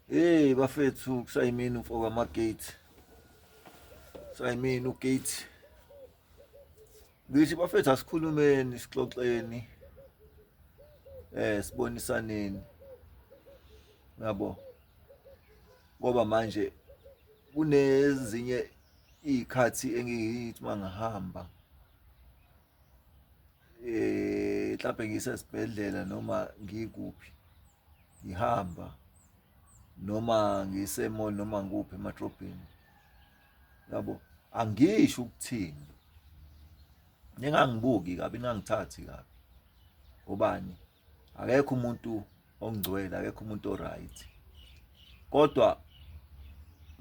Hey bafethu kusayimini umfo kaMagate. Kusayimini uGate. Ngithi bafethu asikhulumeni sixoxeni. Eh sibonisaneni. Yabo. Ngoba manje kunezinye izikhathi engiyithi mangihamba eh mhlawumbe ngisesibhedlela noma ngikuphi ngihamba noma ngise-mall noma ngikuphi emadrobheni yabo angisho ukuthini ningangibuki kabi ningangithathi kabi ubani akekho umuntu ongcwele akekho umuntu oright kodwa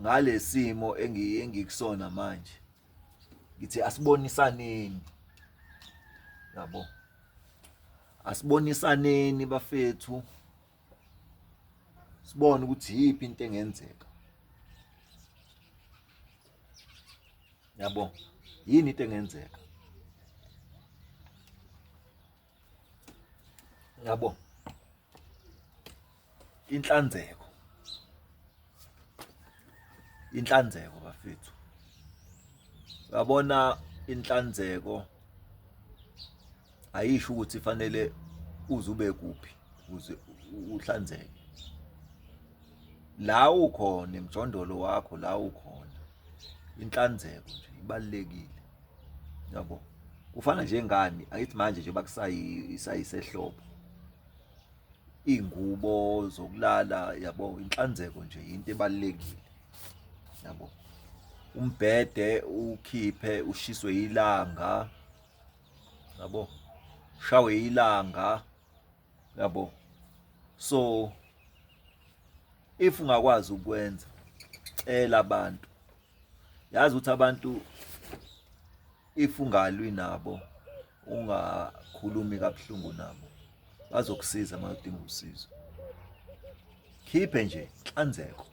ngalesimo engikusona manje ngithi asibonisaneni yabo asibonisaneni bafethu sibone ukuthi yiphi into engenzeka yabo yini into engenzeka yabo inhlanzeko inhlanzeko bafethu uyabona inhlanzeko ayisho ukuthi fanele uze ube kuphi ukuze uhlanzeke la ukhona emjondolo wakho la ukhona inhlanzeko nje ibalulekile yabo kufana njengani ayithi manje nje bakusayisehlobo iy'ngubo zokulala yabo inhlanzeko nje into ebalulekile yabo umbhede ukhiphe ushiswe ilanga yabo shawe ilanga yabo so if ungakwazi ukwenza cela abantu yazi ukuthi abantu if ungalwi nabo ungakhulumi kabuhlungu nabo bazokusiza uma udinga usizo khiphe nje inhlanzeko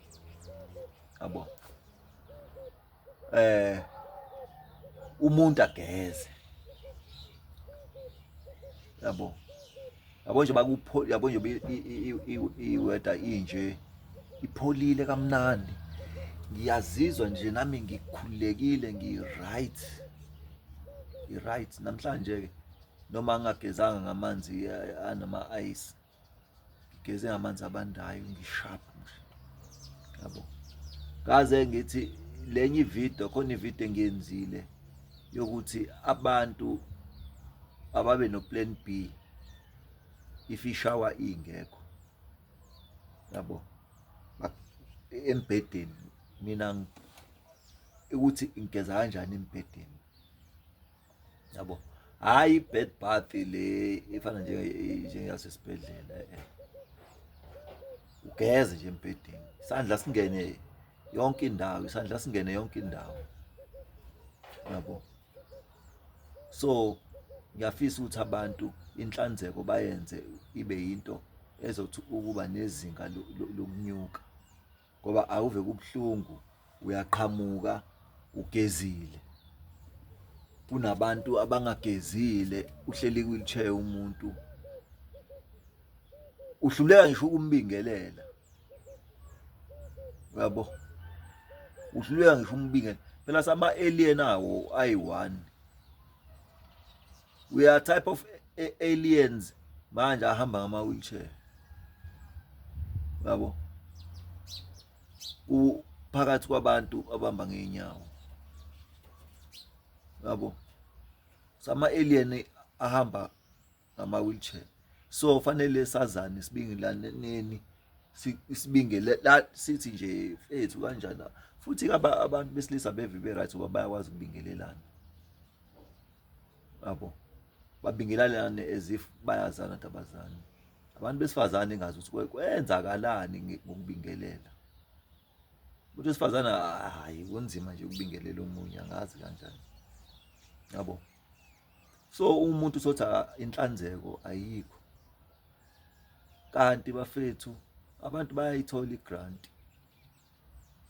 yabo eh umuntu ageze yabo yabo nje bakupho yabo nje iweather inje ipholile kamnandi ngiyazizwa nje nami ngikhululekile ngi-right ngi-right namhlanje ke noma ngingagezanga ngamanzi eh, anama-ice ngigeze ngamanzi abandayo ngisharp nje yabo kaze ngithi lenye ivideo khona ivideo engiyenzile yokuthi abantu ababe no plan B if ishower ingekho yabo embhedeni mina ukuthi ngigeza kanjani embhedeni yabo hayi bed bath le efana nje njengeyasesibhedlela eh. Ugeze nje embhedeni isandla singene yonke indawo isandla singene yonke indawo yabo so ngiyafisa ukuthi abantu inhlanzeko bayenze ibe yinto ezothi ukuba nezinga lokunyuka ngoba awuve kubuhlungu uyaqhamuka ugezile kunabantu abangagezile uhleli wheelchair umuntu uhluleka ngisho ukumbingelela uyabo uhluleka ngisho umbingelela phela sama alien awo ayi-one we are type of aliens manje ahamba ngama wheelchair yabo phakathi kwabantu abamba ngeenyawo yabo sama alien ahamba ngama wheelchair so fanele sazane sibingelaneni sibingele la sithi nje fethu kanjani futhi abantu besilisa beve be right ngoba bayakwazi ukubingelelana yabo babingelalane as if bayazana ukuthi abazani abantu besifazane engazi ukuthi kwenzakalani ngokubingelela umuntu wesifazane hayi kunzima nje ukubingelela omunye angazi kanjani yabo so umuntu sothi inhlanzeko ayikho kanti bafethu abantu bayayithola igrant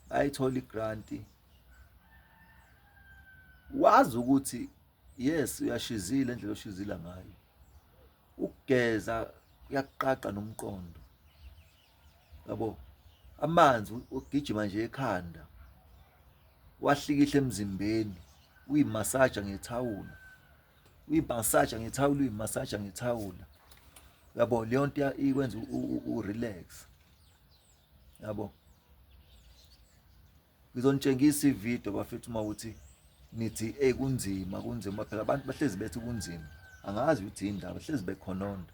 bayayithola igrant wazi ukuthi yes uyashizila indlela oshizila ngayo ukugeza kuyakuqaqa nomqondo yabo Amanzi ugijima nje ekhanda, wahlikihla emzimbeni, uyimasaja ngethawula, uyimasaja ngethawula, uyimasaja ngethawula. Yabo, leyo nto ikwenza u-relax. Yabo, ngizonitshengisa ividiyo bafethu uma ukuthi nithi eyi kunzima, kunzima phela abantu bahlezi bethi kunzima, angazi ukuthi yini ndaba, hlezi bekhononda.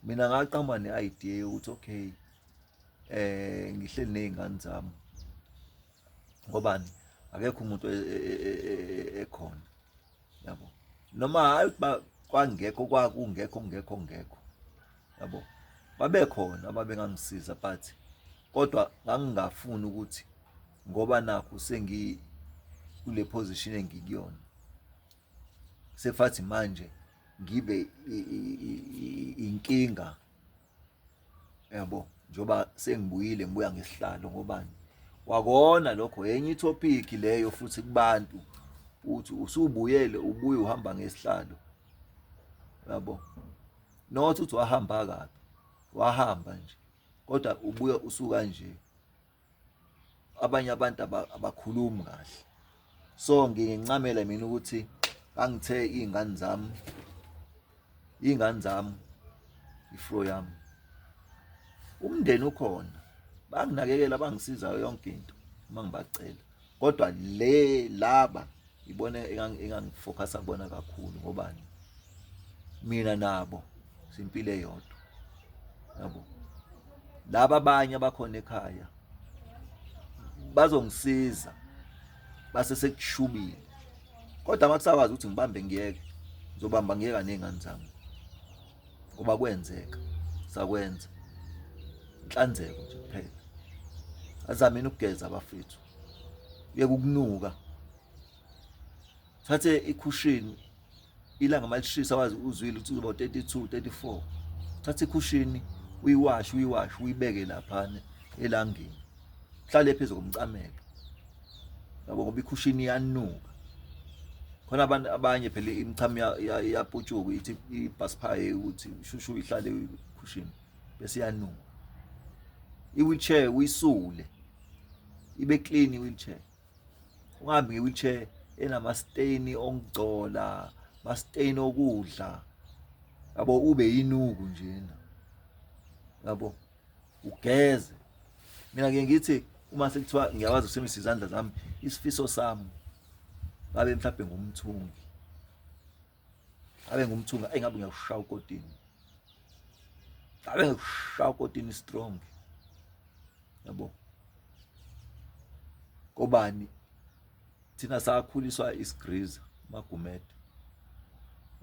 Mina ngaqhamuka ne-idea yokuthi okay, ngihleli ney'ngane zami, ngobani akekho umuntu ekhona, yabo. Noma hhayi ukuthi kwangekho, kwakungekho, kungekho, kungekho, yabo, babekhona ababengangisiza, but kodwa ngangingafuni ukuthi ngoba nakhu sengi kule position engikuyona, sekufathi manje ngibe inkinga, yabo, njengoba sengibuyile ngibuya ngesihlalo. Ngobani kwakona lokho enye itopic leyo futhi kubantu, uthi usubuyele ubuye uhamba ngesihlalo, yabo. Not uthi wahamba kabi, wahamba nje, kodwa ubuya usuka nje. Abanye abantu abakhulumi kahle, so ngingincamela mina ukuthi bangithe iy'ngane zami, iy'ngane zami, ifro yami, umndeni ukhona, banginakekela, bangisiza yonke into uma ngibacela, kodwa le laba ibona engangifocusa kubona kakhulu. Ngobani? Mina nabo simpilo eyodwa, yabo. Laba abanye abakhona ekhaya bazongisiza base sekushubile, kodwa uma kusakwazi ukuthi ngibambe ngiyeke, ngizobamba ngiyeka ney'ngane zami, ngoba kwenzeka sakwenza inhlanzeko nje kuphela. Azameni ukugeza abafethu, uyeke ukunuka, thathe ikhushini ilanga malishisa, wazi uzwile ukuthi uzoba 32 34, thatha ikhushini uyiwashe, uyiwashe, uyibeke laphana elangeni, hlale phezu komcamelo, yabo, ngoba ikhushini iyanuka. Khona abantu abanye phela imichamo iyaputshuka, ithi ibhasiphaye ukuthi shushu ihlale ikhushini bese iyanuka. I-wheelchair uyisule ibe clean i-wheelchair, ungahambi nge-wheelchair enama-stain okungcola, ma-stain okudla, yabo, ube yinuku njena, yabo, ugeze. Mina ngike ngithi uma sekuthiwa ngiyakwazi ukusebenzisa izandla zami, isifiso sami ngabe mhlawumbe ngumthungi, ngabe ngumthungi, ayi ngabe ngiyawushaya ukotini, ngabe ngikushaya ukotini strong, yabo. Kobani thina sakhuliswa isigriza Magumede,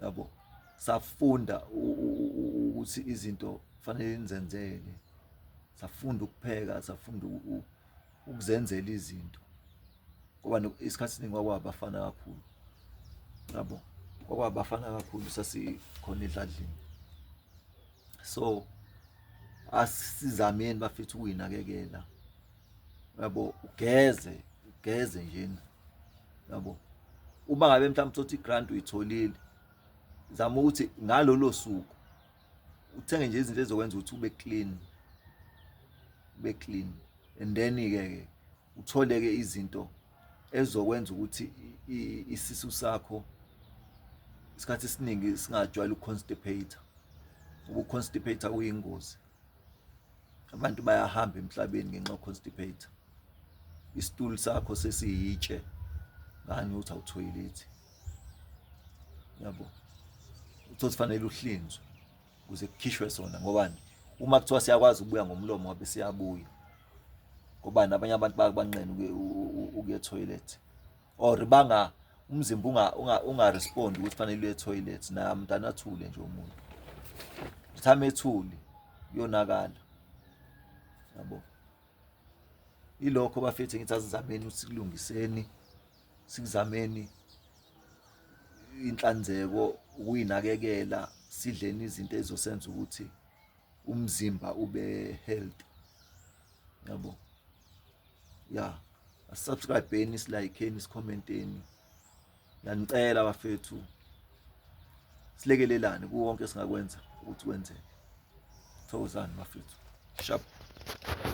yabo, safunda ukuthi izinto kufanele nizenzele, safunda ukupheka, safunda ukuzenzela izinto, ngoba isikhathi esiningi kwakwabafana kakhulu, yabo, kwakwabafana kakhulu sasikhona edladleni. So asizameni bafethu ukuyinakekela, yabo, ugeze, ugeze njena, yabo. Uma ngabe mhlawumbe uthothi i-grant uyitholile, zama ukuthi ngalolo suku uthenge nje izinto ezokwenza ukuthi ube clean, ube clean, and then ke ke uthole ke izinto ezokwenza ukuthi isisu sakho isikhathi esiningi singajwayele ukuconstipate. Ukuconstipate kuyingozi, abantu bayahamba emhlabeni ngenxa yokuconstipate. Isitulo sakho sesiyitshe ngani ukuthi awuthoyilethi, yabo, uthi fanele uhlinzwe ukuze kukhishwe sona. Ngobani? Uma kuthiwa siyakwazi ukubuya ngomlomo, ngabe siyabuya. Ngobani? Abanye abantu bayakubanqena ukuya toilet, or banga umzimba unga unga respond ukuthi fanele uye toilet, na mntana athule nje umuntu, uthame ethuli, kuyonakala, yabo. Ilokho bafethu ngithi asizameni ukuthi sikulungiseni, sikuzameni inhlanzeko, ukuyinakekela, sidleni izinto ezizosenza ukuthi umzimba ube healthy, yabo. Ya, asubscribeni, silikeni, sikhomenteni, ngiyanicela bafethu, silekelelane kuwo wonke esingakwenza ukuthi kwenzeke. Thokozani bafethu, sharp.